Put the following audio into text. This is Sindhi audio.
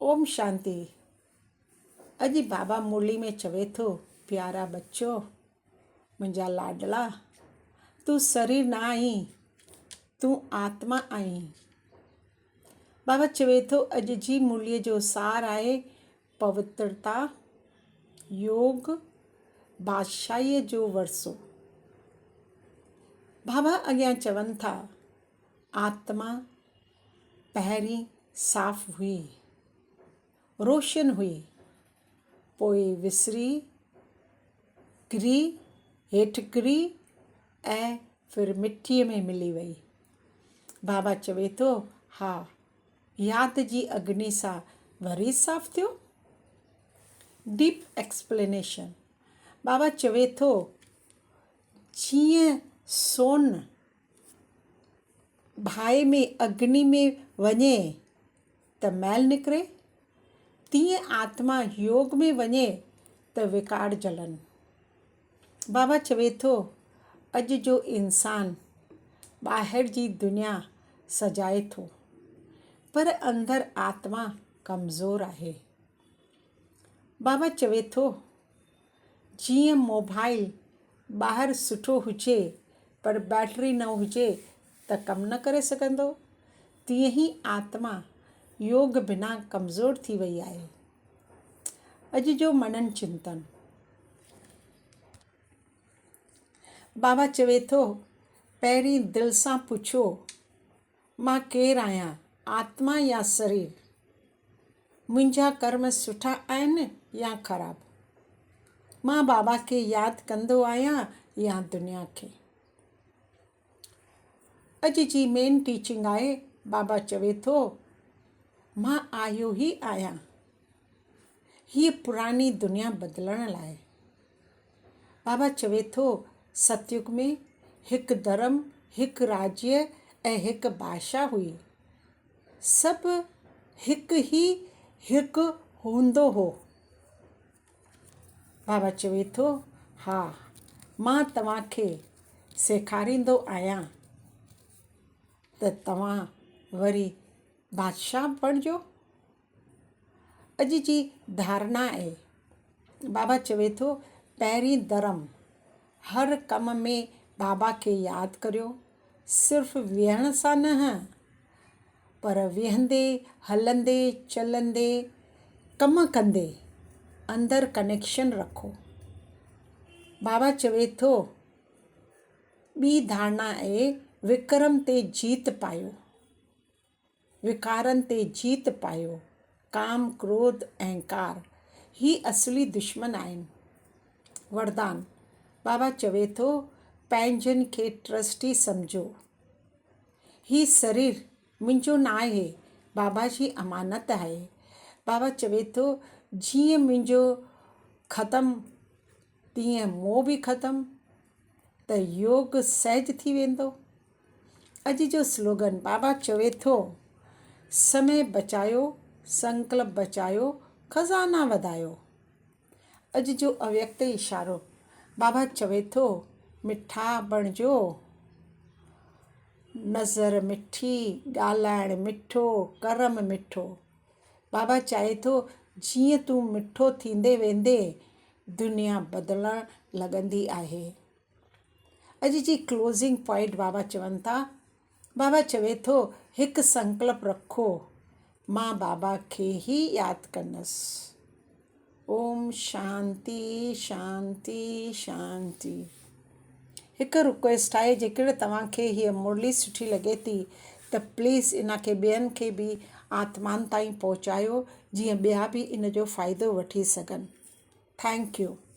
اوم شانتي. اڄ بابا مرلي ۾ چوي ٿو، پيارا ٻچو، منهنجا لاڏلا، تون سرير نه آهين، تون آتما آهين. بابا چوي ٿو، اڄ جي مرليء جو سار آهي پوترتا، يوگ، بادشاهيء جو ورثو. بابا اڳيان چون ٿا، آتما پهرين صاف هئي، روشن هئي، پوء وسري، ڪري، هيٺ ڪري ۽ ڦر مٽيء ۾ ملي وئي. بابا چوي ٿو، ها، ياد جي اگني سان وري صاف ٿيو؟ ڊيپ ايڪسپلينيشن، بابا چوي ٿو، جيئن سون باهه ۾ اگني ۾ وڃي ته ميل نڪري، تيئن آتما يوگ ۾ وڃي ته وڪار جلن. بابا چوي ٿو، اڄ جو انسان ٻاهر جي دنيا سجائي ٿو، پر اندر آتما ڪمزور آهي. بابا چوي ٿو، جيئن موبائل ٻاهر سٺو هجي پر بيٽري نه هجي ته ڪم نه ڪري سگهندو، تيئن ئي آتما يوگ بنا ڪمزور ٿي وئي آهي. اڄ جو منن چنتن. بابا چوي ٿو، پهرين دل سان پڇو، مان ڪير آهيان، آتما يا سرير؟ منهنجا ڪرم سٺا آهن يا خراب؟ مان بابا کي ياد ڪندو آهيان يا دنيا کي؟ اڄ جي مين ٽيچنگ آهي، بابا چوي ٿو، مان آيو ئي آهيان هيء پراڻي دنيا بدلڻ لاء. بابا چوي ٿو، ستيگ ۾ هڪ ڌرم، هڪ راجيه ۽ هڪ ڀاشا هئي. سڀ هڪ ئي هڪ هوندو هو. بابا چوي ٿو، ها، مان توهان کي سيکاريندو آهيان ته توهان وري بادشاهه بڻجو. اڄ جي ڌارڻا آهي. بابا چوي ٿو، پهرين ڌرم، هر ڪم ۾ بابا کي ياد ڪريو، صرف ويهڻ سان نه، پر ويهندي، هلندي، چلندي، ڪم ڪندي اندر ڪنيڪشن رکو. بابا چوي ٿو، ٻي ڌارڻا آهي وڪرم تي جيت پايو. وڪارن تي جيت پايو. ڪام، ڪروڌ، اهنڪار هي اصلي دشمن آهن. وردان، بابا چوي ٿو، پنهنجن کي ٽرسٽي سمجهو. هي سرير منهنجو ناهي، بابا جي امانت آهي. بابا چوي ٿو، جيئن منهنجو ختم تيئن موهه به ختم ته يوگ سهج ٿي ويندو. اڄ جو سلوگن بابا چوي ٿو، سمي بچايو، سنڪلپ بچايو، خزانا وڌايو. اڄ جو اويڪت اشارو بابا چوي ٿو، مٺا بڻجو، نظر مٺي، ڳالهائڻ مٺو، ڪرم مٺو. بابا چاهي ٿو جيئن تون مٺو ٿيندي ويندين، دنيا بدلڻ لڳندي آهي. اڄ جي ڪلوزنگ پوائنٽ بابا چون ٿا، بابا چوي ٿو هڪ سنڪلپ رکو مان بابا کي ئي ياد ڪندس. اوم شانتي شانتي شانتي. هڪ رڪويسٽ آهي جيڪڏهن توهان کي هيء مرلي سٺي لڳي ٿي ته پليز ان کي ٻين کي به آتمان تائين پهچايو جيئن ٻيا به ان جو فائدو وٺي سگهن. Thank you.